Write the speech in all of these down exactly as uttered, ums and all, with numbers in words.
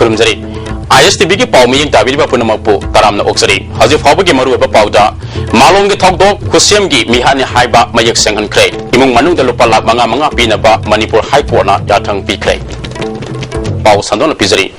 ꯈꯨꯔꯨꯝꯖꯔꯤ꯫ ꯑꯥꯏ ꯑꯦꯁ T ꯚꯤꯒꯤ ꯄꯥꯎ ꯃꯤꯠꯌꯦꯡ ꯇꯥꯕꯤꯔꯤꯕ ꯄꯨꯝꯅꯃꯛꯄꯨ ꯇꯔꯥꯝꯅ ꯑꯣꯛꯆꯔꯤ꯫ ꯍꯧꯖꯤꯛ ꯐꯥꯎꯕꯒꯤ ꯃꯔꯨꯑꯣꯏꯕ ꯄꯥꯎꯗ, ꯃꯥꯂꯣꯝꯒꯤ ꯊꯧꯗꯣꯛ ꯈꯨꯠꯁꯦꯝꯒꯤ ꯃꯤꯍꯥꯠꯅꯤ ꯍꯥꯏꯕ ꯃꯌꯦꯛ ꯁꯦꯡꯍꯟꯈ꯭ꯔꯦ꯫ ꯏꯃꯨꯡ ꯃꯅꯨꯡꯗ ꯂꯨꯄꯥ ꯂꯥꯈ ꯃꯉꯥ ꯃꯉꯥ ꯄꯤꯅꯕ ꯃꯅꯤꯄꯨꯔ ꯍꯥꯏ ꯀꯣꯔꯠꯅ ꯌꯥꯊꯪ ꯄꯤꯈ꯭ꯔꯦ꯫ ꯄꯥꯎ ꯁꯟꯗꯣꯛꯅ ꯄꯤꯖꯔꯤ꯫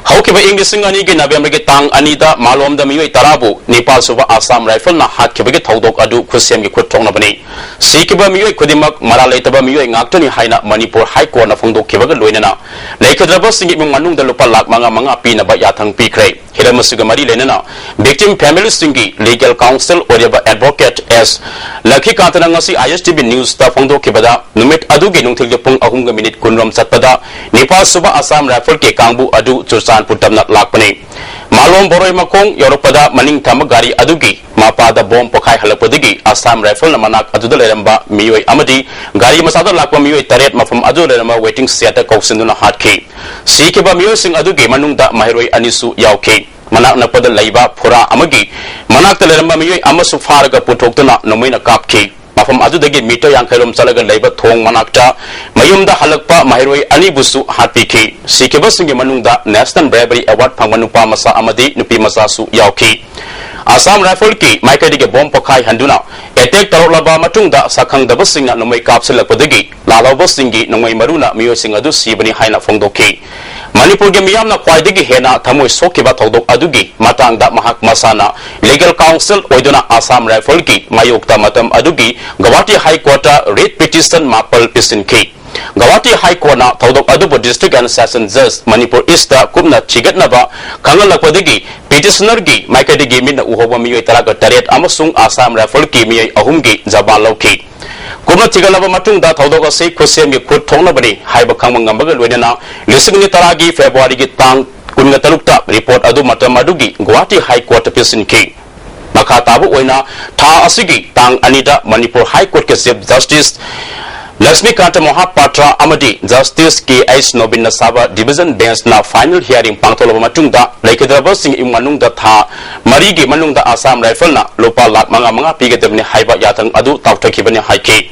ꯍꯧꯈꯤꯕ ꯏꯪ ꯂꯤꯁꯤꯡ ꯑꯅꯤꯒꯤ ꯅꯕꯦꯝꯕꯔꯒꯤ ꯇꯥꯡ ꯑꯅꯤꯗ ꯃꯥꯂꯣꯝꯗ ꯃꯤꯑꯣꯏ ꯇꯔꯥꯕꯨ ꯅꯤꯄꯥꯜ ꯁꯨꯕ ꯑꯁꯥꯝ ꯔꯥꯏꯐꯜꯅ ꯍꯥꯠꯈꯤꯕꯒꯤ ꯊꯧꯗꯣꯛ ꯑꯗꯨ ꯈꯨꯠꯁꯦꯝꯒꯤ ꯈꯨꯠ ꯊꯣꯛꯅꯕꯅꯤ꯫ ꯁꯤꯈꯤꯕ ꯃꯤꯑꯣꯏ ꯈꯨꯗꯤꯡꯃꯛ ꯃꯔꯥꯜ ꯂꯩꯇꯕ ꯃꯤꯑꯣꯏ ꯉꯥꯛꯇꯅꯤ ꯍꯥꯏꯅ ꯃꯅꯤꯄꯨꯔ ꯍꯥꯏ ꯀꯣꯔꯠꯅ ꯐꯣꯡꯗꯣꯛꯈꯤꯕꯒ ꯂꯣꯏꯅꯅ ꯂꯩꯈꯤꯗ꯭ꯔꯕꯁꯤꯡꯒꯤ ꯏꯃꯨꯡ ꯃꯅꯨꯡꯗ ꯂꯨꯄꯥ ꯂꯥꯈ ꯃꯉꯥ ꯃꯉꯥ ꯄꯤꯅꯕ ꯌꯥꯊꯪ ꯄꯤꯈ꯭ꯔꯦ꯫ ꯍꯤꯔꯝ ꯑꯁꯤꯒ ꯃꯔꯤ ꯂꯩꯅꯅ victim family ꯁꯤꯡꯒꯤ legal counsel ꯑꯣꯏꯔꯤꯕ advocate ꯑꯦꯁ ꯂꯈꯤꯀꯥꯟꯇꯅ ꯉꯁꯤ ꯑꯥꯏ ꯑꯦꯁ ꯇꯤ ꯚꯤ ꯅ꯭ꯌꯨꯁꯇ ꯐꯣꯡꯗꯣꯛꯈꯤꯕꯗ, ꯅꯨꯃꯤꯠ ꯑꯗꯨꯒꯤ ꯅꯨꯡꯊꯤꯜꯒꯤ ꯄꯨꯡ ꯑꯍꯨꯝꯒ ꯃꯤꯅꯤꯠ ꯀꯨꯟꯔꯣꯝ ꯆꯠꯄꯗ ꯅꯤꯄꯥꯜ ꯁꯨꯕ ꯑꯁꯥꯝ ꯔꯥꯏꯐꯜꯒꯤ ꯀꯥꯡꯕꯨ ꯑꯗꯨ ꯆꯨꯔꯆꯥꯟꯄꯨꯔ ꯇꯝꯅ ꯂꯥꯛꯄꯅꯤ꯫ ꯃꯥꯂꯣꯝ ꯕꯣꯔꯣꯏ ꯃꯈꯣꯡ ꯌꯧꯔꯛꯄꯗ ꯃꯅꯤꯡ ꯊꯝꯕ ꯒꯥꯔꯤ ꯑꯗꯨꯒꯤ ꯃꯄꯥꯗ ꯕꯣꯝ ꯄꯣꯈꯥꯏ ꯍꯜꯂꯛꯄꯗꯒꯤ ꯑꯁꯥꯝ ꯔꯥꯏꯐꯜꯅ ꯃꯅꯥꯛ ꯑꯗꯨꯗ ꯂꯩꯔꯝꯕ ꯃꯤꯑꯣꯏ ꯑꯃꯗꯤ ꯒꯥꯔꯤ ꯃꯆꯥꯗ ꯂꯥꯛꯄ ꯃꯤꯑꯣꯏ ꯇꯔꯦꯠ ꯃꯐꯝ ꯑꯗꯨꯗ ꯂꯩꯔꯝꯕ waiting shed ꯀꯧꯁꯤꯟꯗꯨꯅ ꯍꯥꯠꯈꯤ꯫ ꯁꯤꯈꯤꯕ ꯃꯤꯑꯣꯏꯁꯤꯡ ꯑꯗꯨꯒꯤ ꯃꯅꯨꯡꯗ ꯃꯍꯩꯔꯣꯏ ꯑꯅꯤꯁꯨ ꯌꯥꯎꯈꯤ꯫ ꯃꯅꯥꯛ ꯅꯛꯄꯗ ꯂꯩꯕ ꯐꯨꯔꯥ ꯑꯃꯒꯤ ꯃꯅꯥꯛꯇ ꯂꯩꯔꯝꯕ ꯃꯤꯑꯣꯏ ꯑꯃꯁꯨ ꯐꯥꯔꯒ ꯄꯨꯊꯣꯛꯇꯨꯅ ꯅꯣꯡꯃꯩꯅ ꯀꯥꯞꯈꯤ꯫ ꯃꯐꯝ ꯑꯗꯨꯗꯒꯤ ꯃꯤꯇꯔ ꯌꯥꯡꯈꯩ ꯔꯣꯝ ꯆꯠꯂꯒ ꯂꯩꯕ ꯊꯣꯡ ꯃꯅꯥꯛꯇ ꯃꯌꯨꯝꯗ ꯍꯜꯂꯛꯄ ꯃꯍꯩꯔꯣꯏ ꯑꯅꯤꯕꯨꯁꯨ ꯍꯥꯠꯄꯤꯈꯤ꯫ ꯁꯤꯈꯤꯕꯁꯤꯡꯒꯤ ꯃꯅꯨꯡꯗ National Bravery Award ꯐꯪꯕ ꯅꯨꯄꯥ ꯃꯆꯥ ꯑꯃꯗꯤ ꯅꯨꯄꯤ ꯃꯆꯥꯁꯨ ꯌꯥꯎꯈꯤ꯫ ꯑꯁꯥꯝ ꯔꯥꯏꯐꯜꯒꯤ ꯃꯥꯏꯀꯩꯗꯒꯤ ꯕꯣꯝ ꯄꯣꯈꯥꯏꯍꯟꯗꯨꯅ attack ꯇꯧꯔꯛꯂꯕ ꯃꯇꯨꯡꯗ ꯁꯛꯈꯪꯗꯕꯁꯤꯡꯅ ꯅꯣꯡꯃꯩ ꯀꯥꯞꯁꯤꯜꯂꯛꯄꯗꯒꯤ ꯂꯥꯜꯍꯧꯕꯁꯤꯡꯒꯤ ꯅꯣꯡꯃꯩ ꯃꯔꯨꯅ ꯃꯤꯑꯣꯏꯁꯤꯡ ꯑꯗꯨ ꯁꯤꯕꯅꯤ ꯍꯥꯏꯅ ꯐꯣꯡꯗꯣꯛꯈꯤ꯫ ꯃꯅꯤꯄꯨꯔꯒꯤ ꯃꯤꯌꯥꯝꯅ ꯈ꯭ꯋꯥꯏꯗꯒꯤ ꯍꯦꯟꯅ ꯊꯃꯣꯏ ꯁꯣꯛꯈꯤꯕ ꯊꯧꯗꯣꯛ ꯑꯗꯨꯒꯤ ꯃꯇꯥꯡꯗ ꯃꯍꯥꯛ ꯃꯁꯥꯅ legal counsel ꯑꯣꯏꯗꯨꯅ ꯑꯁꯥꯝ ꯔꯥꯏꯐꯜꯒꯤ ꯃꯥꯌꯣꯛꯇ ꯃꯇꯝ ꯑꯗꯨꯒꯤ ꯒꯧꯍꯥꯇꯤ ꯍꯥꯏ ꯀꯣꯔꯠꯇ writ petition ꯃꯥꯄꯜ ꯄꯤꯁꯤꯟꯈꯤ꯫ ꯒꯧꯍꯥꯇꯤ ꯍꯥꯏ ꯀꯣꯔꯠꯅ ꯊꯧꯗꯣꯛ ꯑꯗꯨꯕꯨ District and Session Judge Manipur East ꯀꯨꯞꯅ ꯊꯤꯒꯠꯅꯕ ꯈꯪꯍꯜꯂꯛꯄꯗꯒꯤ petitionerꯒꯤ ꯃꯥꯏꯀꯩꯗꯒꯤ ꯃꯤꯠꯅ ꯎꯍꯧꯕ ꯃꯤꯑꯣꯏ ꯇꯔꯥꯒ ꯇꯔꯦꯠ ꯑꯃꯁꯨꯡ ꯑꯁꯥꯝ ꯔꯥꯏꯐꯜꯒꯤ ꯃꯤꯑꯣꯏ ꯑꯍꯨꯝꯒꯤ ꯖꯕꯥꯟ ꯂꯧꯈꯤ꯫ ꯀꯨꯞꯅ ꯊꯤꯒꯠꯂꯕ ꯃꯇꯨꯡꯗ ꯊꯧꯗꯣꯛ ꯑꯁꯤ ꯈꯨꯠꯁꯦꯝꯒꯤ ꯈꯨꯠ ꯊꯣꯛꯅꯕꯅꯤ ꯍꯥꯏꯕ ꯈꯪꯕ ꯉꯝꯕꯒ ꯂꯣꯏꯅꯅ ꯂꯤꯁꯤꯡ ꯑꯅꯤ ꯇꯔꯥꯒꯤ ꯐꯦꯕ꯭ꯔꯨꯋꯥꯔꯤꯒꯤ ꯇꯥꯡ ꯀꯨꯟꯒ ꯇꯔꯨꯛꯇ report ꯑꯗꯨ ꯃꯇꯝ ꯑꯗꯨꯒꯤ ꯒꯨꯋꯥꯍꯥꯇꯤ ꯍꯥꯏ ꯀꯣꯔꯠꯇ ꯄꯤꯁꯤꯟꯈꯤ꯫ ꯃꯈꯥ ꯇꯥꯕ ꯑꯣꯏꯅ ꯊꯥ ꯑꯁꯤꯒꯤ ꯇꯥꯡ ꯑꯅꯤꯗ ꯃꯅꯤꯄꯨꯔ ꯍꯥꯏ ꯀꯣꯔꯠꯀꯤ Chief Justice ꯂꯛꯁꯃꯤꯀꯥꯟꯇ ꯃꯣꯍꯥꯄꯥꯇ꯭ꯔ ꯑꯃꯗꯤ Justice ꯀꯦ ꯑꯩꯆ ꯅꯣꯕꯤꯟꯅ ꯁꯥꯕ division benchꯅ final hearing ꯄꯥꯡꯊꯣꯛꯂꯕ ꯃꯇꯨꯡꯗ ꯂꯩꯈꯤꯗ꯭ꯔꯕꯁꯤꯡ ꯏꯃꯨꯡ ꯃꯅꯨꯡꯗ ꯊꯥ ꯃꯔꯤꯒꯤ ꯃꯅꯨꯡꯗ ꯑꯁꯥꯝ ꯔꯥꯏꯐꯜꯅ ꯂꯨꯄꯥ ꯂꯥꯈ ꯃꯉꯥ ꯃꯉꯥ ꯄꯤꯒꯗꯕꯅꯤ ꯍꯥꯏꯕ ꯌꯥꯊꯪ ꯑꯗꯨ ꯇꯥꯎꯊꯈꯤꯕꯅꯤ ꯍꯥꯏꯈꯤ꯫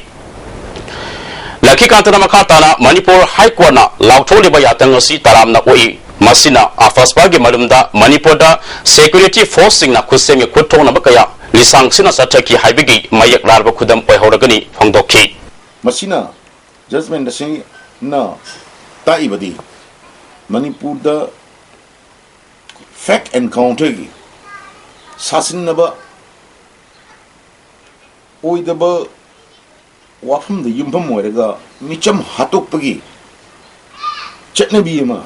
ꯂꯛꯈꯤꯀꯥꯟꯇꯅ ꯃꯈꯥ ꯇꯥꯅ ꯃꯅꯤꯄꯨꯔ ꯍꯥꯏ ꯀꯣꯔꯠꯅ ꯂꯥꯎꯊꯣꯛꯂꯤꯕ ꯌꯥꯊꯪ ꯑꯁꯤ ꯇꯔꯥꯝꯅ ꯑꯣꯛꯏ꯫ ꯃꯁꯤꯅ ꯑꯐꯁꯄꯥꯒꯤ ꯃꯔꯨꯝꯗ ꯃꯅꯤꯄꯨꯔꯗ ꯁꯦꯀ꯭ꯌꯨꯔꯤꯇꯤ ꯐꯣꯔꯁꯁꯤꯡꯅ ꯈꯨꯠꯁꯦꯝꯒꯤ ꯈꯨꯠ ꯊꯣꯛꯅꯕ ꯀꯌꯥ ꯂꯤꯁꯥꯡ ꯁꯤꯠꯅ ꯆꯠꯊꯈꯤ ꯍꯥꯏꯕꯒꯤ ꯃꯌꯦꯛ ꯂꯥꯔꯕ ꯈꯨꯗꯝ ꯑꯣꯏꯍꯧꯔꯒꯅꯤ ꯐꯣꯡꯗꯣꯛꯈꯤ꯫ ꯃꯁꯤꯅ ꯖꯖꯃꯦꯟ ꯑꯁꯤꯅ ꯇꯥꯛꯏꯕꯗꯤ ꯃꯅꯤꯄꯨꯔꯗ ꯐꯦꯛ ꯑꯦꯟꯀꯥꯎꯟꯇꯔꯒꯤ ꯁꯥꯁꯤꯟꯅꯕ ꯑꯣꯏꯗꯕ ꯋꯥꯐꯝꯗ ꯌꯨꯝꯐꯝ ꯑꯣꯏꯔꯒ ꯃꯤꯆꯝ ꯍꯥꯠꯇꯣꯛꯄꯒꯤ ꯆꯠꯅꯕꯤ ꯑꯃ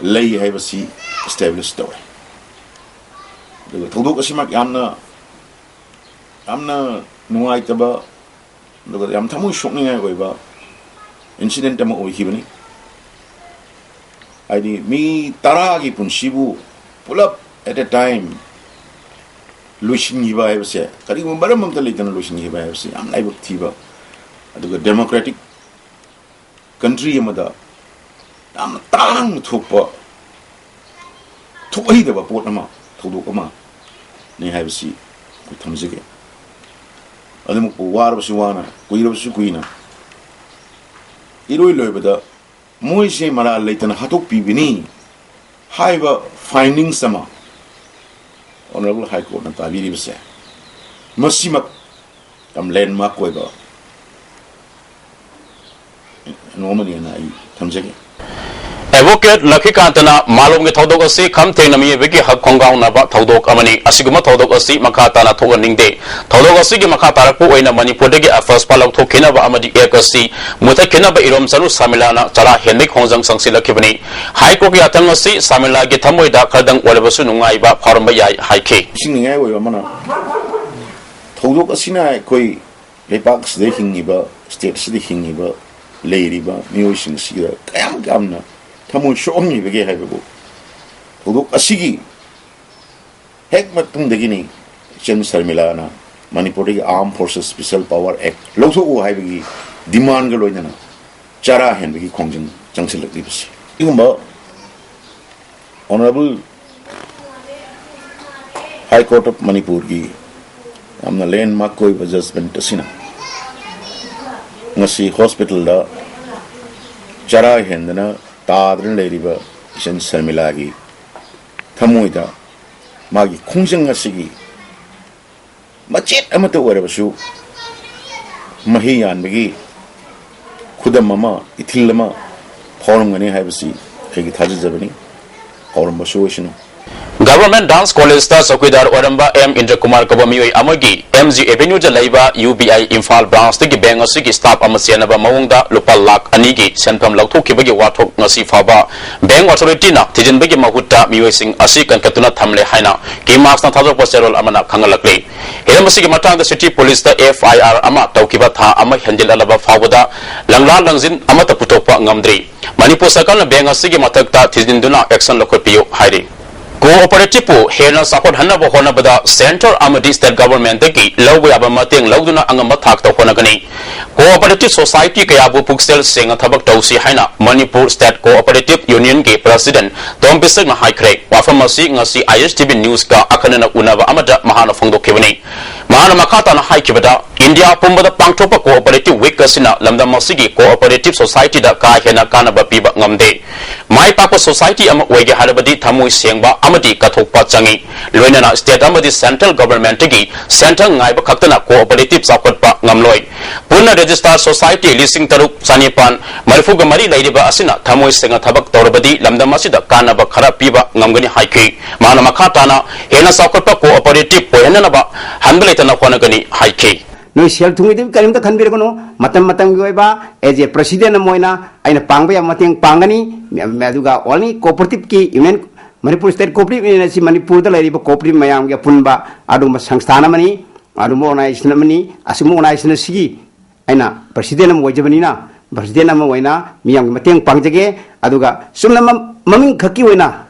ꯂꯩ ꯍꯥꯏꯕꯁꯤ ꯏꯁꯇꯦꯕ꯭ꯂꯤꯁ ꯇꯧꯔꯦ꯫ ꯑꯗꯨꯒ ꯊꯧꯗꯣꯛ ꯑꯁꯤꯃꯛ ꯌꯥꯝꯅ, ꯌꯥꯝꯅ ꯅꯨꯡꯉꯥꯏꯇꯕ, ꯑꯗꯨꯒ ꯌꯥꯝ ꯊꯃꯣꯏ ꯁꯣꯛꯅꯤꯡꯉꯥꯏ ꯑꯣꯏꯕ ꯏꯟꯁꯤꯗꯦꯟꯠ ꯑꯃ ꯑꯣꯏꯈꯤꯕꯅꯤ꯫ ꯍꯥꯏꯗꯤ, ꯃꯤ ꯇꯔꯥꯒꯤ ꯄꯨꯟꯁꯤꯕꯨ ꯄꯨꯂꯞ at a time ꯂꯣꯏꯁꯤꯟꯈꯤꯕ ꯍꯥꯏꯕꯁꯦ, ꯀꯔꯤꯒꯨꯝꯕ ꯃꯔꯝ ꯑꯝꯇ ꯂꯩꯇꯅ ꯂꯣꯏꯁꯤꯟꯈꯤꯕ ꯍꯥꯏꯕꯁꯦ ꯌꯥꯝ ꯂꯥꯏꯕꯛ ꯊꯤꯕ, ꯑꯗꯨꯒ ꯗꯦꯃꯣꯀ꯭ꯔꯦꯇꯤꯛ ꯀꯟꯇ꯭ꯔꯤ ꯑꯃꯗ ꯌꯥꯝꯅ ꯇꯥꯡꯅ ꯊꯣꯛꯄ ꯊꯣꯛꯍꯩꯗꯕ ꯄꯣꯠ ꯑꯃ, ꯊꯧꯗꯣꯛ ꯑꯃꯅꯤ ꯍꯥꯏꯕꯁꯤ ꯑꯩꯈꯣꯏ ꯊꯝꯖꯒꯦ꯫ ꯑꯗꯨꯃꯛꯄꯨ ꯋꯥꯔꯕꯁꯨ ꯋꯥꯅ, ꯀꯨꯏꯔꯕꯁꯨ ꯀꯨꯏꯅ ꯏꯔꯣꯏ ꯂꯣꯏꯕꯗ ꯃꯣꯏꯁꯦ ꯃꯔꯥꯜ ꯂꯩꯇꯅ ꯍꯥꯠꯇꯣꯛꯄꯤꯕꯅꯤ ꯍꯥꯏꯕ ꯐꯥꯏꯟꯗꯤꯡꯁ ꯑꯃ ꯑꯣꯅꯔꯦꯕꯜ ꯍꯥꯏ ꯀꯣꯔꯠꯅ ꯇꯥꯕꯤꯔꯤꯕꯁꯦ, ꯃꯁꯤꯃꯛ ꯌꯥꯝ ꯂꯦꯟꯃꯥꯔꯛ ꯑꯣꯏꯕ ꯀꯩꯅꯣ ꯑꯃꯅꯦꯅ ꯑꯩ ꯊꯝꯖꯒꯦ꯫ ꯑꯦꯗꯚꯣꯀꯦꯠ ꯂꯛꯈꯤꯀꯥꯟꯇꯅ ꯃꯥꯂꯣꯝꯒꯤ ꯊꯧꯗꯣꯛ ꯑꯁꯤ ꯈꯝ ꯊꯦꯡꯅ ꯃꯤꯑꯣꯏꯕꯒꯤ ꯍꯛ ꯈꯣꯡꯒꯥꯎꯅꯕ ꯊꯧꯗꯣꯛ ꯑꯃꯅꯤ꯫ ꯑꯁꯤꯒꯨꯝꯕ ꯊꯧꯗꯣꯛ ꯑꯁꯤ ꯃꯈꯥ ꯇꯥꯅ ꯊꯣꯛꯍꯟꯅꯤꯡꯗꯦ꯫ ꯊꯧꯗꯣꯛ ꯑꯁꯤꯒꯤ ꯃꯈꯥ ꯇꯥꯔꯛꯄ ꯑꯣꯏꯅ ꯃꯅꯤꯄꯨꯔꯗꯒꯤ ꯑꯐꯁꯄꯥ ꯂꯧꯊꯣꯛꯈꯤꯅꯕ ꯑꯃꯗꯤ ꯑꯦꯛ ꯑꯁꯤ ꯃꯨꯊꯠꯈꯤꯅꯕ ꯏꯔꯣꯝ ꯆꯅꯨ ꯁꯥꯃꯤꯂꯥꯅ ꯆꯔꯥ ꯍꯦꯟꯕꯒꯤ ꯈꯣꯡꯖꯪ ꯆꯪꯁꯤꯜꯂꯛꯈꯤꯕꯅꯤ꯫ ꯍꯥꯏ ꯀꯣꯔꯠꯀꯤ ꯌꯥꯊꯪ ꯑꯁꯤ ꯁꯥꯃꯤꯂꯥꯒꯤ ꯊꯃꯣꯏꯗ ꯈꯔꯗꯪ ꯑꯣꯏꯔꯕꯁꯨ ꯅꯨꯡꯉꯥꯏꯕ ꯐꯥꯎꯔꯝꯕ ꯌꯥꯏ ꯍꯥꯏꯈꯤ꯫ ꯅꯤꯡꯁꯤꯡꯅꯤꯡꯉꯥꯏ ꯑꯣꯏꯕ ꯑꯃꯅ, ꯊꯧꯗꯣꯛ ꯑꯁꯤꯅ ꯑꯩꯈꯣꯏ ꯂꯩꯄꯥꯛ ꯑꯁꯤꯗ ꯍꯤꯡꯉꯤꯕ, ꯁ꯭ꯇꯦꯠ ꯑꯁꯤꯗ ꯍꯤꯡꯉꯤꯕ, ꯂꯩꯔꯤꯕ ꯃꯤꯑꯣꯏꯁꯤꯡ ꯑꯁꯤꯗ ꯀꯌꯥꯝ ꯌꯥꯝꯅ ꯊꯃꯣꯏ ꯁꯣꯛꯍꯟꯈꯤꯕꯒꯦ ꯍꯥꯏꯕꯕꯨ, ꯊꯧꯗꯣꯛ ꯑꯁꯤꯒꯤ ꯍꯦꯛ ꯃꯇꯨꯡꯗꯒꯤꯅꯤ ꯏꯆꯟ ꯁꯔꯃꯤꯂꯥꯅ ꯃꯅꯤꯄꯨꯔꯗꯒꯤ Armed Forces Special Power Act ꯂꯧꯊꯣꯛꯎ ꯍꯥꯏꯕꯒꯤ ꯗꯤꯃꯥꯟꯒ ꯂꯣꯏꯅꯅ ꯆꯔꯥ ꯍꯦꯟꯕꯒꯤ ꯈꯣꯡꯖꯪ ꯆꯪꯁꯤꯜꯂꯛꯂꯤꯕꯁꯤ꯫ ꯁꯤꯒꯨꯝꯕ ꯑꯣꯅꯔꯦꯕꯜ ꯍꯥꯏ ꯀꯣꯔꯠ ꯑꯣꯐ ꯃꯅꯤꯄꯨꯔꯒꯤ ꯌꯥꯝꯅ ꯂꯦꯟꯃꯥꯔꯛ ꯑꯣꯏꯕ ꯖꯖꯃꯦꯟꯠ ꯑꯁꯤꯅ ꯉꯁꯤ ꯍꯣꯁꯄꯤꯇꯥꯜꯗ ꯆꯔꯥ ꯍꯦꯟꯗꯅ ꯇꯥꯗꯅ ꯂꯩꯔꯤꯕ ꯏꯆꯟ ꯁꯔꯃꯤꯂꯥꯒꯤ ꯊꯃꯣꯏꯗ ꯃꯥꯒꯤ ꯈꯣꯡꯖꯪ ꯑꯁꯤꯒꯤ ꯃꯆꯦꯠ ꯑꯃꯠꯇ ꯑꯣꯏꯔꯕꯁꯨ ꯃꯍꯩ ꯌꯥꯟꯕꯒꯤ ꯈꯨꯗꯝ ꯑꯃ, ꯏꯊꯤꯜ ꯑꯃ ꯐꯥꯎꯔꯝꯒꯅꯤ ꯍꯥꯏꯕꯁꯤ ꯑꯩꯒꯤ ꯊꯥꯖꯖꯕꯅꯤ꯫ ꯐꯥꯎꯔꯝꯕꯁꯨ ꯑꯣꯏꯁꯅꯨ꯫ Government Dance College ꯇ ꯆꯧꯀꯤꯗꯥꯔ ꯑꯣꯏꯔꯝꯕ ꯑꯦꯝ ꯏꯟꯗ꯭ꯔꯀꯨꯃꯥꯔ ꯀꯧꯕ ꯃꯤꯑꯣꯏ ꯑꯃꯒꯤ ꯑꯦꯝ ꯖꯤ ꯑꯦꯚꯦꯅ꯭ꯌꯨꯗ ꯂꯩꯕ ꯌꯨ ꯕꯤ ꯑꯥꯏ ꯏꯝꯐꯥꯜ ꯕ꯭ꯔꯥꯟꯁꯇꯒꯤ ꯕꯦꯡꯛ ꯑꯁꯤꯒꯤ ꯁ꯭ꯇꯥꯐ ꯑꯃ ꯆꯦꯟꯅꯕ ꯃꯑꯣꯡꯗ ꯂꯨꯄꯥ ꯂꯥꯈ ꯑꯅꯤꯒꯤ ꯁꯦꯟꯐꯝ ꯂꯧꯊꯣꯛꯈꯤꯕꯒꯤ ꯋꯥꯊꯣꯛ ꯉꯁꯤ ꯐꯥꯎꯕ ꯕꯦꯡꯛ ꯑꯣꯊꯣꯔꯤꯇꯤꯅ ꯊꯤꯖꯤꯟꯕꯒꯤ ꯃꯍꯨꯠꯇ ꯃꯤꯑꯣꯏꯁꯤꯡ ꯑꯁꯤ ꯀꯟꯈꯠꯇꯨꯅ ꯊꯝꯂꯦ ꯍꯥꯏꯅ ꯀꯤꯃꯥꯛꯁꯅ ꯊꯥꯗꯣꯔꯛꯄ ꯆꯦꯔꯣꯜ ꯑꯃꯅ ꯈꯪꯍꯜꯂꯛꯂꯤ꯫ ꯍꯤꯔꯝ ꯑꯁꯤꯒꯤ ꯃꯇꯥꯡꯗ ꯁꯤꯇꯤ ꯄꯨꯂꯤꯁꯇ ꯑꯦꯐ ꯑꯥꯏ ꯑꯥꯔ ꯑꯃ ꯇꯧꯈꯤꯕ ꯊꯥ ꯑꯃ ꯍꯦꯟꯖꯤꯜꯂꯛꯂꯕ ꯐꯥꯎꯕꯗ ꯂꯪꯂꯥ ꯂꯪꯖꯤꯟ ꯑꯃꯠꯇ ꯄꯨꯊꯣꯛꯄ ꯉꯝꯗ꯭ꯔꯤ꯫ ꯃꯅꯤꯄꯨꯔ ꯁꯔꯀꯥꯔꯅ ꯕꯦꯡꯛ ꯑꯁꯤꯒꯤ ꯃꯊꯛꯇ ꯊꯤꯖꯤꯟꯗꯨꯅ ꯑꯦꯛꯁꯟ ꯂꯧꯈꯠꯄꯤꯌꯨ ꯍꯥꯏꯔꯤ꯫ ꯀꯣꯑꯣꯄꯔꯦꯇꯤꯚꯄꯨ ꯍꯦꯟꯅ ꯆꯥꯎꯈꯠꯍꯟꯅꯕ ꯍꯣꯠꯅꯕꯗ ꯁꯦꯟꯇ꯭ꯔꯦꯜ ꯑꯃꯗꯤ ꯁ꯭ꯇꯦꯠ ꯒꯚꯔꯟꯃꯦꯟꯠꯇꯒꯤ ꯂꯧꯕ ꯌꯥꯕ ꯃꯇꯦꯡ ꯂꯧꯗꯨꯅ ꯑꯉꯝꯕ ꯊꯥꯛꯇ ꯍꯣꯠꯅꯒꯅꯤ꯫ ꯀꯣꯑꯣꯄꯔꯦꯇꯤꯚ ꯁꯣꯁꯥꯏꯇꯤ ꯀꯌꯥꯕꯨ ꯄꯨꯛꯆꯦꯜ ꯁꯦꯡꯅ ꯊꯕꯛ ꯇꯧꯁꯤ ꯍꯥꯏꯅ ꯃꯅꯤꯄꯨꯔ ꯁ꯭ꯇꯦꯠ ꯀꯣꯑꯣꯄꯔꯦꯇꯤꯚ ꯌꯨꯅꯤꯌꯟꯒꯤ ꯄ꯭ꯔꯁꯤꯗꯦꯟꯠ ꯇꯣꯝ ꯄꯤꯁꯛꯅ ꯍꯥꯏꯈ꯭ꯔꯦ꯫ ꯋꯥꯐꯝ ꯑꯁꯤ ꯉꯁꯤ ꯑꯥꯏ ꯑꯦꯁ ꯇꯤ ꯚꯤ ꯅ꯭ꯌꯨꯁꯀ ꯑꯈꯟꯅꯅ ꯎꯅꯕ ꯑꯃꯗ ꯃꯍꯥꯛꯅ ꯐꯣꯡꯗꯣꯛꯈꯤꯕꯅꯤ꯫ ꯃꯍꯥꯛꯅ ꯃꯈꯥ ꯇꯥꯅ ꯍꯥꯏꯈꯤꯕꯗ, ꯏꯟꯗꯤꯌꯥ ꯄꯨꯝꯕꯗ ꯄꯥꯡꯊꯣꯛꯄ ꯀꯣꯑꯣꯄꯔꯦꯇꯤꯚ ꯋꯤꯛ ꯑꯁꯤꯅ ꯂꯝꯗꯝ ꯑꯁꯤꯒꯤ ꯀꯣꯑꯣꯄꯔꯦꯇꯤꯚ ꯁꯣꯁꯥꯏꯇꯤꯗ ꯀꯥ ꯍꯦꯟꯅ ꯀꯥꯟꯅꯕ ꯄꯤꯕ ꯉꯝꯗꯦ꯫ ꯃꯥꯏ ꯄꯥꯛꯄ ꯁꯣꯁꯥꯏꯇꯤ ꯑꯃ ꯑꯣꯏꯒꯦ ꯍꯥꯏꯔꯕꯗꯤ ꯊꯃꯣꯏ ꯁꯦꯡꯕ ꯑꯃꯗꯤ ꯀꯠꯊꯣꯛꯄ ꯆꯪꯏ꯫ ꯂꯣꯏꯅꯅ ꯁ꯭ꯇꯦꯠ ꯑꯃꯗꯤ ꯁꯦꯟꯇ꯭ꯔꯦꯜ ꯒꯚꯔꯟꯃꯦꯟꯠꯇꯒꯤ ꯁꯦꯟꯊꯪ ꯉꯥꯏꯕ ꯈꯛꯇꯅ ꯀꯣꯑꯣꯄꯔꯦꯇꯤꯚ ꯆꯥꯎꯈꯠꯄ ꯉꯝꯂꯣꯏ꯫ ꯄꯨꯟꯅ ꯔꯦꯖꯤꯁꯇꯥꯔ ꯁꯣꯁꯥꯏꯇꯤ ꯂꯤꯁꯤꯡ ꯇꯔꯨꯛ ꯆꯥꯅꯤꯄꯥꯟ ꯃꯔꯤꯐꯨꯒ ꯃꯔꯤ ꯂꯩꯔꯤꯕ ꯑꯁꯤꯅ ꯊꯃꯣꯏ ꯁꯦꯡꯅ ꯊꯕꯛ ꯇꯧꯔꯕꯗꯤ ꯂꯝꯗꯝ ꯑꯁꯤꯗ ꯀꯥꯟꯅꯕ ꯈꯔ ꯄꯤꯕ ꯉꯝꯒꯅꯤ ꯍꯥꯏꯈꯤ꯫ ꯃꯍꯥꯛꯅ ꯃꯈꯥ ꯇꯥꯅ ꯍꯦꯟꯅ ꯆꯥꯎꯈꯠꯄ ꯀꯣꯑꯣꯄꯔꯦꯇꯤꯚ ꯑꯣꯏꯍꯟꯅꯅꯕ ꯍꯟꯕ ꯂꯩꯇꯅ ꯍꯣꯠꯅꯒꯅꯤ ꯍꯥꯏꯈꯤ꯫ ꯅꯣꯏ ꯁꯦꯜ ꯊꯨꯝꯒꯤꯗꯤ ꯀꯔꯤꯝꯇ ꯈꯟꯕꯤꯔꯒꯅꯨ, ꯃꯇꯝ ꯃꯇꯝꯒꯤ ꯑꯣꯏꯕ as a president ꯑꯃ ꯑꯣꯏꯅ ꯑꯩꯅ ꯄꯥꯡꯕ ꯌꯥꯕ ꯃꯇꯦꯡ ꯄꯥꯡꯒꯅꯤ꯫ ꯃ-, ꯑꯗꯨꯒ only cooperative ꯀꯤ union, Manipur state cooperative union ꯑꯁꯤ ꯃꯅꯤꯄꯨꯔꯗ ꯂꯩꯔꯤꯕ ꯀꯣꯑꯣꯄꯔꯦꯇꯤꯚ ꯃꯌꯥꯝꯒꯤ ꯑꯄꯨꯟꯕ ꯑꯗꯨꯒꯨꯝꯕ ꯁꯪꯁꯊꯥꯟ ꯑꯃꯅꯤ, ꯑꯗꯨꯒꯨꯝꯕ ꯑꯣꯔꯒꯅꯥꯏꯖꯦꯁꯟ ꯑꯃꯅꯤ꯫ ꯑꯁꯤꯒꯨꯝꯕ ꯑꯣꯔꯒꯅꯥꯏꯖꯦꯁꯟ ꯑꯁꯤꯒꯤ ꯑꯩꯅ ꯄ꯭ꯔꯁꯤꯗꯦꯟ ꯑꯃ ꯑꯣꯏꯖꯕꯅꯤꯅ, ꯄ꯭ꯔꯁꯤꯗꯦꯟ ꯑꯃ ꯑꯣꯏꯅ ꯃꯤꯌꯥꯝꯒꯤ ꯃꯇꯦꯡ ꯄꯥꯡꯖꯒꯦ꯫ ꯑꯗꯨꯒ ꯆꯨꯝꯅ ꯃ-, ꯃꯃꯤꯡ ꯈꯛꯀꯤ ꯑꯣꯏꯅ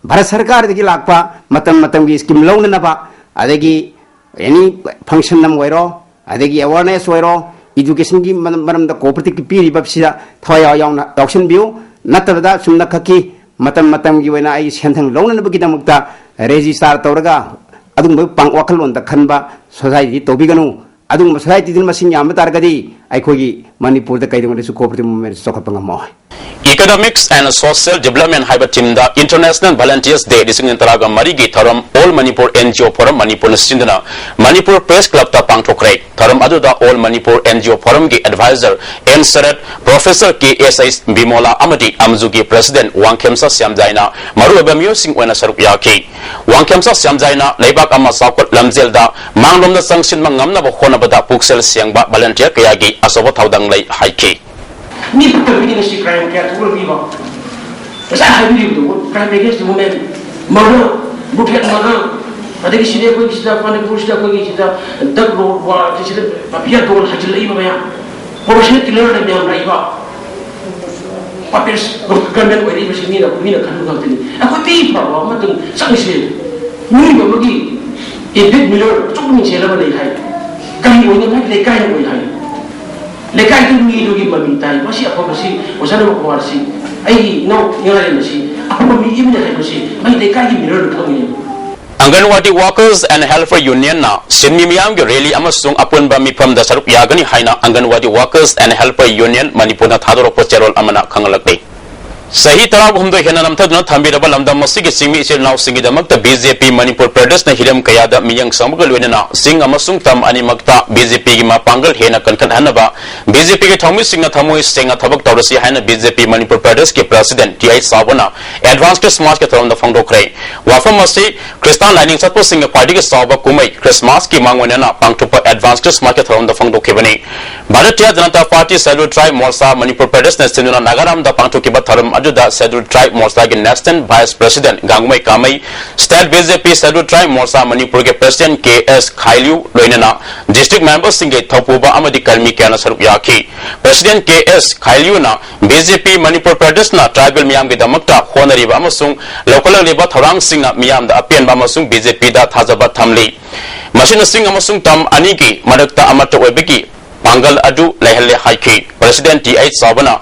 ꯚꯥꯔꯠ ꯁꯔꯀꯥꯔꯗꯒꯤ ꯂꯥꯛꯄ ꯃꯇꯝ ꯃꯇꯝꯒꯤ ꯁ꯭ꯀꯤꯝ ꯂꯧꯅꯅꯕ, ꯑꯗꯒꯤ ꯑꯦꯅꯤ ꯐꯪꯁꯟ ꯑꯃ ꯑꯣꯏꯔꯣ, ꯑꯗꯒꯤ ꯑꯦꯋꯥꯔꯅꯦꯁ ꯑꯣꯏꯔꯣ, ꯏꯗꯨꯀꯦꯁꯟꯒꯤ ꯃꯔꯝ-, ꯃꯔꯝꯗ ꯀꯣꯑꯣꯄꯔꯦꯇꯤꯚꯀꯤ ꯄꯤꯔꯤꯕꯁꯤꯗ ꯊꯋꯥꯏ ꯌꯥꯎ-, ꯌꯥꯎꯅ ꯌꯥꯎꯁꯤꯟꯕꯤꯌꯨ꯫ ꯅꯠꯇꯕꯗ ꯆꯨꯝꯅ ꯈꯛꯀꯤ ꯃꯇꯝ ꯃꯇꯝꯒꯤ ꯑꯣꯏꯅ ꯑꯩ ꯁꯦꯟꯊꯪ ꯂꯧꯅꯅꯕꯒꯤꯗꯃꯛꯇ ꯔꯦꯖꯤꯁꯇꯥꯔ ꯇꯧꯔꯒ ꯑꯗꯨꯒꯨꯝꯕ ꯄꯥꯡ-, ꯋꯥꯈꯜꯂꯣꯟꯗ ꯈꯟꯕ ꯁꯣꯁꯥꯏꯇꯤ ꯇꯧꯕꯤꯒꯅꯨ꯫ ꯑꯗꯨꯒꯨꯝꯕ ꯁꯣꯁꯥꯏꯇꯤꯗꯨꯅ ꯃꯁꯤꯡ ꯌꯥꯝꯕ ꯇꯥꯔꯒꯗꯤ ꯑꯩꯈꯣꯏꯒꯤ ꯃꯅꯤꯄꯨꯔꯗ ꯀꯩꯗꯧꯉꯩꯗꯁꯨ ꯀꯣꯑꯣꯄꯔꯦꯇꯤꯚ ꯃꯨꯚꯃꯦꯟꯠ ꯆꯥꯎꯈꯠꯄ ꯉꯝꯃꯣꯏ꯫ Economics and Social Development ꯍꯥꯏꯕ ꯊꯤꯝꯗ International Volunteers Day ꯂꯤꯁꯤꯡ ꯑꯅꯤ ꯇꯔꯥꯒ ꯃꯔꯤꯒꯤ ꯊꯧꯔꯝ All Manipur N G O Forum ꯃꯅꯤꯄꯨꯔꯅ ꯁꯤꯟꯗꯨꯅ ꯃꯅꯤꯄꯨꯔ ꯄ꯭ꯔꯦꯁ ꯀ꯭ꯂꯕꯇ ꯄꯥꯡꯊꯣꯛꯈ꯭ꯔꯦ꯫ ꯊꯧꯔꯝ ꯑꯗꯨꯗ All Manipur N G O Forumꯒꯤ advisor N Sarat, professor K S H Bimola ꯑꯃꯗꯤ ꯑꯝꯖꯨꯒꯤ ꯄ꯭ꯔꯦꯁꯤꯗꯦꯟꯠ ꯋꯥꯡꯈꯦꯝꯆꯥ ꯁ꯭ꯌꯥꯝꯖꯥꯏꯅ ꯃꯔꯨꯑꯣꯏꯕ ꯃꯤꯑꯣꯏꯁꯤꯡ ꯑꯣꯏꯅ ꯁꯔꯨꯛ ꯌꯥꯈꯤ꯫ ꯋꯥꯡꯈꯦꯝꯆꯥ ꯁ꯭ꯌꯥꯝꯖꯥꯏꯅ ꯂꯩꯕꯥꯛ ꯑꯃ ꯆꯥꯎꯈꯠ ꯂꯝꯖꯦꯜꯗ ꯃꯥꯡꯂꯣꯝꯗ ꯆꯪꯁꯤꯟꯕ ꯉꯝꯅꯕ ꯍꯣꯠꯅꯕꯗ ꯄꯨꯛꯆꯦꯜ ꯁꯦꯡꯕ ꯚꯣꯂꯨꯟꯇꯤꯌꯔ ꯀꯌꯥꯒꯤ ꯑꯆꯧꯕ ꯊꯧꯗꯥꯡ ꯂꯩ ꯍꯥꯏꯈꯤ꯫ ꯃꯤ ꯐꯠꯇꯕꯒꯤ ꯉꯁꯤ ꯀ꯭ꯔꯥꯏꯝ ꯀꯌꯥ ꯊꯣꯛꯂꯛꯂꯤꯕ? ꯉꯁꯥꯏ ꯍꯥꯏꯕꯤꯔꯤꯕꯗꯨ, crime against the women, murder, brutal murder, ꯑꯗꯒꯤ ꯁꯤꯗ ꯑꯩꯈꯣꯏꯒꯤ ꯁꯤꯗ ꯃꯅꯤꯄꯨꯔꯁꯤꯗ ꯑꯩꯈꯣꯏꯒꯤ ꯁꯤꯗ drug lord war, ꯁꯤꯗ mafia don ꯍꯥꯏꯖꯤꯜꯂꯛꯏꯕ ꯃꯌꯥꯝ, professional killerꯗ ꯃꯌꯥꯝ ꯂꯩꯕ, puppets, gunmen ꯑꯣꯏꯔꯛꯏꯕꯁꯤ ꯃꯤꯅ, ꯃꯤꯅ ꯈꯟꯕ ꯉꯥꯛꯇꯅꯤ꯫ ꯑꯩꯈꯣꯏ ꯃꯤ ꯐꯕ ꯑꯃꯇꯪ ꯆꯪꯉꯤꯁꯦ, ꯃꯤꯑꯣꯏꯕ ꯑꯃꯒꯤ ꯏꯟꯗꯤꯠ ꯃꯤꯔꯔ ꯑꯆꯧꯕ ꯃꯤꯡꯁꯦꯜ ꯑꯃ ꯂꯩ ꯍꯥꯏ꯫ ꯀꯔꯤ ꯑꯣꯏꯅꯉꯥꯏ? ꯂꯩꯀꯥꯏꯅ ꯑꯣꯏ ꯍꯥꯏ꯫ ꯂꯩꯀꯥꯏꯗꯨ ꯃꯤꯗꯨꯒꯤ ꯃꯃꯤ ꯇꯥꯏ꯫ ꯃꯁꯤ ꯑꯐꯕꯁꯤ, ꯑꯣꯖꯥ ꯅꯃꯀꯨꯃꯥꯔꯁꯤ, ꯑꯩꯒꯤ ꯏꯅꯥꯎ ꯉꯥꯔꯦꯟ ꯑꯁꯤ ꯑꯐꯕ ꯃꯤ ꯑꯃꯅꯤ ꯍꯥꯏꯕꯁꯤ ꯑꯩ ꯂꯩꯀꯥꯏꯒꯤ ꯃꯤꯔꯔꯗꯨ ꯈꯪꯉꯤ꯫ Anganwadi Workers and Helper Unionꯅ ꯁꯤꯟꯃꯤ ꯃꯤꯌꯥꯝꯒꯤ ꯔꯦꯂꯤ ꯑꯃꯁꯨꯡ ꯑꯄꯨꯟꯕ ꯃꯤꯐꯝꯗ ꯁꯔꯨꯛ ꯌꯥꯒꯅꯤ ꯍꯥꯏꯅ Anganwadi Workers and Helper Union ꯃꯅꯤꯄꯨꯔꯅ ꯊꯥꯗꯣꯔꯛꯄ ꯆꯦꯔꯣꯜ ꯑꯃꯅ ꯈꯪꯍꯜꯂꯛꯂꯤ꯫ ꯆꯍꯤ ꯇꯔꯥꯍꯨꯝꯗꯣꯏ ꯍꯦꯟꯅ ꯅꯝꯊꯗꯨꯅ ꯊꯝꯕꯤꯔꯕ ꯂꯝꯗꯝ ꯑꯁꯤꯒꯤ ꯆꯤꯡꯃꯤ ꯏꯆꯤꯜ ꯏꯅꯥꯎꯁꯤꯡꯒꯤꯗꯃꯛꯇ B J P ꯃꯅꯤꯄꯨꯔ ꯄ꯭ꯔꯗꯦꯁꯅ ꯍꯤꯔꯝ ꯀꯌꯥꯗ ꯃꯤꯠꯌꯦꯡ ꯆꯪꯕꯒ ꯂꯣꯏꯅꯅ ꯆꯤꯡ ꯑꯃꯁꯨꯡ ꯇꯝ ꯑꯅꯤꯃꯛꯇ B J Pꯒꯤ ꯃꯄꯥꯡꯒꯜ ꯍꯦꯟꯅ ꯀꯟꯈꯠꯍꯟꯅꯕ B J Pꯒꯤ ꯊꯧꯃꯤꯁꯤꯡꯅ ꯊꯃꯣꯏ ꯁꯦꯡꯅ ꯊꯕꯛ ꯇꯧꯔꯁꯤ ꯍꯥꯏꯅ B J P ꯃꯅꯤꯄꯨꯔ ꯄ꯭ꯔꯗꯦꯁꯀꯤ ꯄ꯭ꯔꯁꯤꯗꯦꯟꯠ ꯇꯤ ꯑꯩꯆ ꯆꯥꯎꯕꯅ Advance Christmasꯀꯤ ꯊꯧꯔꯝꯗ ꯐꯣꯡꯗꯣꯛꯈ꯭ꯔꯦ꯫ ꯋꯥꯐꯝ ꯑꯁꯤ ꯈ꯭ꯔꯤꯁꯇꯥꯟ ꯂꯥꯏꯅꯤꯡ ꯆꯠꯄꯁꯤꯡꯒꯤ ꯈ꯭ꯋꯥꯏꯗꯒꯤ ꯆꯥꯎꯕ ꯀꯨꯝꯍꯩ ꯈ꯭ꯔꯤꯁꯃꯥꯁꯀꯤ ꯃꯥꯡꯑꯣꯏꯅꯅ ꯄꯥꯡꯊꯣꯛꯄ Advance Christmasꯀꯤ ꯊꯧꯔꯝꯗ ꯐꯣꯡꯗꯣꯛꯈꯤꯕꯅꯤ꯫ Bharatiya Janata party schedule tribe Morcha Manipur ꯄ꯭ꯔꯗꯦꯁꯅ ꯁꯤꯟꯗꯨꯅ ꯅꯥꯒꯥꯔꯥꯝꯗ ꯄꯥꯡꯊꯣꯛꯈꯤꯕ ꯊꯧꯔꯝ ꯑꯗꯨꯗ ꯁꯦꯗ꯭ꯌꯨꯜ ꯇ꯭ꯔꯥꯏꯕ ꯃꯣꯔꯆꯥꯒꯤ national vice president Gangumei Kamei, state B J P schedule tribe Morcha ꯃꯅꯤꯄꯨꯔꯒꯤ ꯄ꯭ꯔꯁꯤꯗꯦꯟꯠ ꯀꯦ ꯑꯦꯁ ꯈꯥꯏꯂꯤꯌꯨ ꯂꯣꯏꯅꯅ ꯗꯤꯁꯇ꯭ꯔꯤꯛ ꯃꯦꯝꯕꯔꯁꯤꯡꯒꯤ ꯊꯧꯄꯨꯕ ꯑꯃꯗꯤ ꯀꯔꯃꯤ ꯀꯌꯥꯅ ꯁꯔꯨꯛ ꯌꯥꯈꯤ꯫ ꯄ꯭ꯔꯁꯤꯗꯦꯟꯠ ꯀꯦ ꯑꯦꯁ ꯈꯥꯏꯂꯤꯌꯨꯅ B J P ꯃꯅꯤꯄꯨꯔ ꯄ꯭ꯔꯗꯦꯁꯅ ꯇ꯭ꯔꯥꯏꯕꯦꯜ ꯃꯤꯌꯥꯝꯒꯤꯗꯃꯛꯇ ꯍꯣꯠꯅꯔꯤꯕ ꯑꯃꯁꯨꯡ ꯂꯧꯈꯠꯂꯛꯂꯤꯕ ꯊꯧꯔꯥꯡꯁꯤꯡꯅ ꯃꯤꯌꯥꯝꯗ ꯑꯄꯦꯟꯕ ꯑꯃꯁꯨꯡ B J Pꯗ ꯊꯥꯖꯕ ꯊꯝꯂꯤ꯫ ꯃꯁꯤꯅ ꯆꯤꯡ ꯑꯃꯁꯨꯡ ꯇꯝ ꯑꯅꯤꯒꯤ ꯃꯔꯛꯇ ꯑꯃꯠꯇ ꯑꯣꯏꯕꯒꯤ ꯄꯥꯡꯒꯜ ꯑꯗꯨ ꯂꯩꯍꯜꯂꯦ ꯍꯥꯏꯈꯤ꯫ ꯄ꯭ꯔꯁꯤꯗꯦꯟꯠ ꯇꯤ ꯑꯩꯆ ꯆꯥꯎꯕꯅ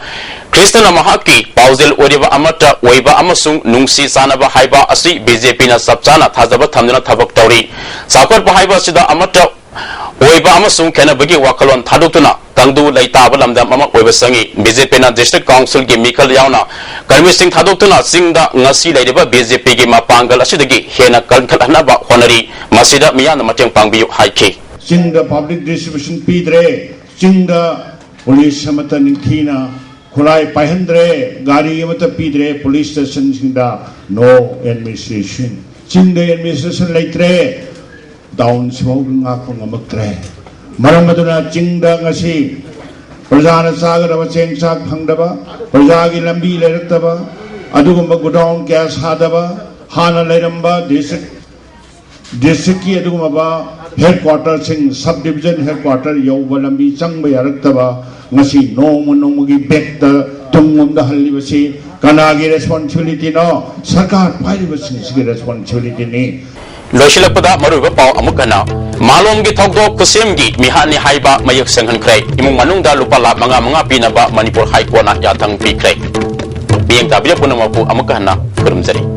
ꯈ꯭ꯔꯤꯁꯇꯅ ꯃꯍꯥꯛꯀꯤ ꯄꯥꯎꯖꯦꯜ ꯑꯣꯏꯔꯤꯕ ꯑꯃꯠꯇ ꯑꯣꯏꯕ ꯑꯃꯁꯨꯡ ꯅꯨꯡꯁꯤ ꯆꯥꯟꯅꯕ ꯍꯥꯏꯕ ꯑꯁꯤ B J Pꯅ ꯆꯞ ꯆꯥꯅ ꯊꯥꯖꯕ ꯊꯝꯗꯨꯅ ꯊꯕꯛ ꯇꯧꯔꯤ꯫ ꯆꯥꯎꯈꯠꯄ ꯍꯥꯏꯕ ꯑꯁꯤꯗ ꯑꯃꯠꯇ ꯑꯣꯏꯕ ꯑꯃꯁꯨꯡ ꯈꯦꯠꯅꯕꯒꯤ ꯋꯥꯈꯜꯂꯣꯟ ꯊꯥꯗꯣꯛꯇꯨꯅ ꯇꯪꯗꯨ ꯂꯩꯇꯥꯕ ꯂꯝꯗꯝ ꯑꯃ ꯑꯣꯏꯕ ꯆꯪꯏ꯫ ꯕꯤ ꯖꯦ ꯄꯤꯅ district councilꯒꯤ ꯃꯤꯈꯜ ꯌꯥꯎꯅ ꯀꯔꯃꯤꯁꯤꯡ ꯊꯥꯗꯣꯛꯇꯨꯅ ꯆꯤꯡꯗ ꯉꯁꯤ ꯂꯩꯔꯤꯕ ꯕꯤ ꯖꯦ ꯄꯤꯒꯤ ꯃꯄꯥꯡꯒꯜ ꯑꯁꯤꯗꯒꯤ ꯍꯦꯟꯅ ꯀꯟꯈꯠꯍꯟꯅꯕ ꯍꯣꯠꯅꯔꯤ꯫ ꯃꯁꯤꯗ ꯃꯤꯌꯥꯝꯅ ꯃꯇꯦꯡ ꯄꯥꯡꯕꯤꯌꯨ ꯍꯥꯏꯈꯤ꯫ ꯆꯤꯡꯗ public distribution ꯄꯤꯗ꯭ꯔꯦ, ꯆꯤꯡꯗ ꯄꯨꯂꯤꯁ ꯑꯃꯠꯇ ꯅꯤꯡꯊꯤꯅ ꯈꯨꯠꯂꯥꯏ ꯄꯥꯏꯍꯟꯗ꯭ꯔꯦ, ꯒꯥꯔꯤ ꯑꯃꯠꯇ ꯄꯤꯗ꯭ꯔꯦ ꯄꯨꯂꯤꯁ ꯁ꯭ꯇꯦꯁꯟꯁꯤꯡꯗ꯫ No administration꯫ ꯆꯤꯡꯗ administration ꯂꯩꯇ꯭ꯔꯦ, ꯇꯥꯎꯟꯁꯤꯐꯥꯎ ꯉꯥꯛꯄ ꯉꯝꯃꯛꯇ꯭ꯔꯦ꯫ ꯃꯔꯝ ꯑꯗꯨꯅ ꯆꯤꯡꯗ ꯉꯁꯤ ꯄ꯭ꯔꯖꯥꯅ ꯆꯥꯒꯗꯕ ꯆꯦꯡ ꯆꯥꯛ ꯐꯪꯗꯕ, ꯄ꯭ꯔꯖꯥꯒꯤ ꯂꯝꯕꯤ ꯂꯩꯔꯛꯇꯕ, ꯑꯗꯨꯒꯨꯝꯕ ꯒꯣꯗꯥꯎꯟ ꯀꯌꯥ ꯁꯥꯗꯕ, ꯍꯥꯟꯅ ꯂꯩꯔꯝꯕ district districtꯀꯤ ꯑꯗꯨꯒꯨꯝꯂꯕ headquarterꯁꯤꯡ, sub division headquarter ꯌꯧꯕ ꯂꯝꯕꯤ ꯆꯪꯕ ꯌꯥꯔꯛꯇꯕ, ꯉꯁꯤ ꯅꯣꯡꯃ ꯅꯣꯡꯃꯒꯤ ꯕꯦꯛꯇ ꯇꯨꯡꯂꯣꯝꯗ ꯍꯜꯂꯤꯕꯁꯤ ꯀꯅꯥꯒꯤ responsibilityꯅꯣ? ꯁꯔꯀꯥꯔ ꯄꯥꯏꯔꯤꯕꯁꯤꯡꯁꯤꯒꯤ responsibilityꯅꯤ꯫ ꯂꯣꯏꯁꯤꯜꯂꯛꯄꯗ ꯃꯔꯨꯑꯣꯏꯕ ꯄꯥꯎ ꯑꯃꯨꯛ ꯍꯟꯅ꯫ ꯃꯥꯂꯣꯝꯒꯤ ꯊꯧꯗꯣꯛ ꯈꯨꯠꯁꯦꯝꯒꯤ ꯃꯤꯍꯥꯠꯅꯤ ꯍꯥꯏꯕ ꯃꯌꯦꯛ ꯁꯦꯡꯍꯟꯈ꯭ꯔꯦ꯫ ꯏꯃꯨꯡ ꯃꯅꯨꯡꯗ ꯂꯨꯄꯥ ꯂꯥꯈ ꯃꯉꯥ ꯃꯉꯥ ꯄꯤꯅꯕ ꯃꯅꯤꯄꯨꯔ ꯍꯥꯏ ꯀꯣꯔꯠꯅ ꯌꯥꯊꯪ ꯄꯤꯈ꯭ꯔꯦ꯫ ꯃꯤꯠꯌꯦꯡ ꯇꯥꯕꯤꯔꯤꯕ ꯄꯨꯝꯅꯃꯛꯄꯨ ꯑꯃꯨꯛ ꯍꯟꯅ ꯈꯨꯔꯨꯝꯖꯔꯤ꯫